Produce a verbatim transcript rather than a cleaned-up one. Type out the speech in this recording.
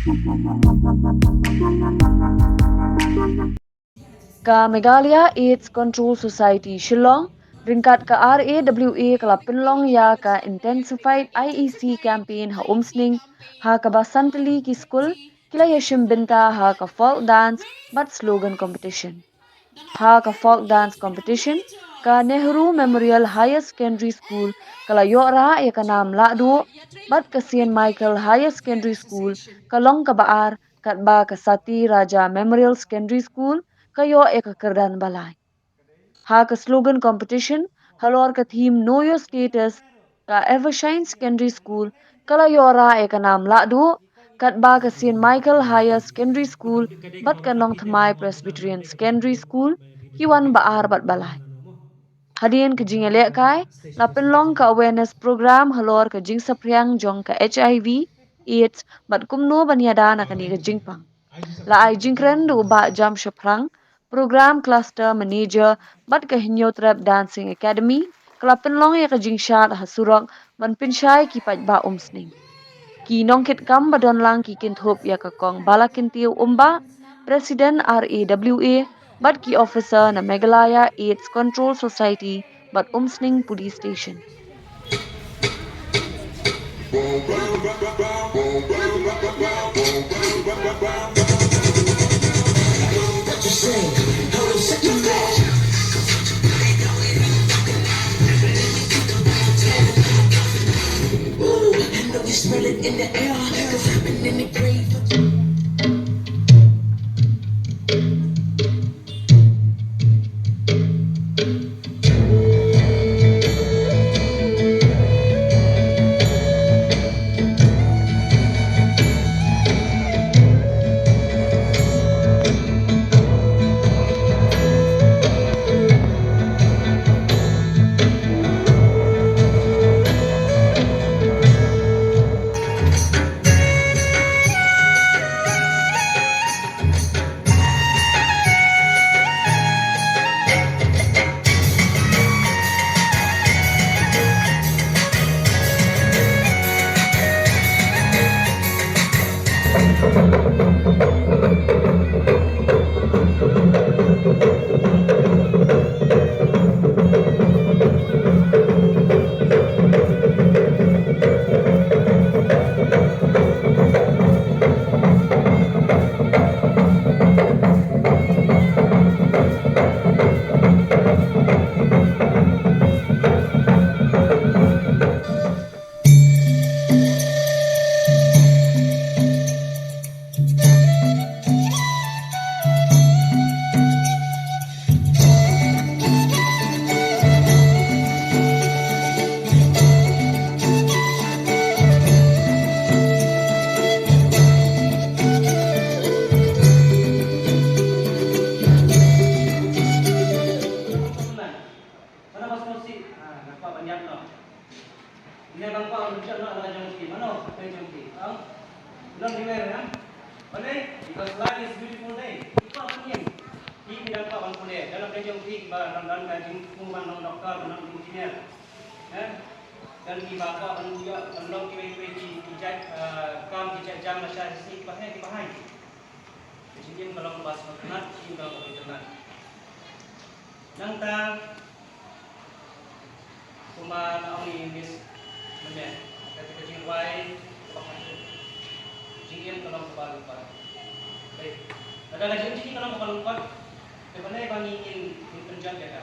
Ka Meghalaya AIDS Control Society Shillong ryngkat ka R A W A ka la pynlong ïa ka Intensified I E C Campaign ha Umsning, ha kaba san tylli ki skul ki la ïashim bynta ha ka folk dance bad slogan competition. Ha ka folk dance competition, ka Nehru Memorial Higher Secondary School ka la ïoh rah ïa ka nam lahduh, bad ka Saint Michael Higher Secondary School ka long kaba ar, katba ka Sati Raja Memorial Secondary School ka ïoh ïa ka kyrdan ba lai. Ha ka slogan competition halor ka theme Know Your Status, ka Evershine Secondary School ka la ïoh rah ïa ka nam lahduh, katba ka Saint Michael Higher Secondary School bad ka Nongthymmai Presbyterian Secondary School ki wan ba ar bad ba lai. Hadien ka jingïalehkai la pynlong ka awareness program halor ka jingsaphriang jong ka H I V AIDS bad kumno ban ïada na kane ka jingpang. La ai jingkren da u Bah Jam Shaphrang, Program Cluster Manager bad ka Hynñiewtrep Dancing Academy ka la pynlong ïa ka jingshad ha surok ban pynshai ki paidbah Umsning. Ki nongkitkam ba don lang ki kynthup ïa ka Kong Bala Kyntiew Umbah, President R A W A, bad ki officer na Meghalaya AIDS Control Society bad Umsning Police Station. Mano ba sngewsih, ah, nga kwah ban ïap noh. Ine ba nga kwah ban jot noh na la jong phi, mano ba jong phi? Ong, non riwer, ha? Balei? Because life is beautiful day. Phi kwah ban ïeng. Phi, phi dang kwah ban pule. Da la jong phi ba don, don ka jingthmu ban long doktor, ban long engineer. Eh? Don kiba kwah ban ïoh, ban long kiwei kiwei ki, ki jait, ah, kam, ki jait jam lashai shisngi, kiba heh, kiba haiñ. Ka jingim ka long kaba sngewtynnat, ka jingim ka long kaba itynnat. Nangta, kumba la ong i Miss mynne, kata ka jingrwai kaba khatduh. Jingim ka long kaba lyngkot. Dei, lada ka jingim jong ngi ka long kaba lyngkot, te balei ba ngi ngin, ngin pynjot ïa ka?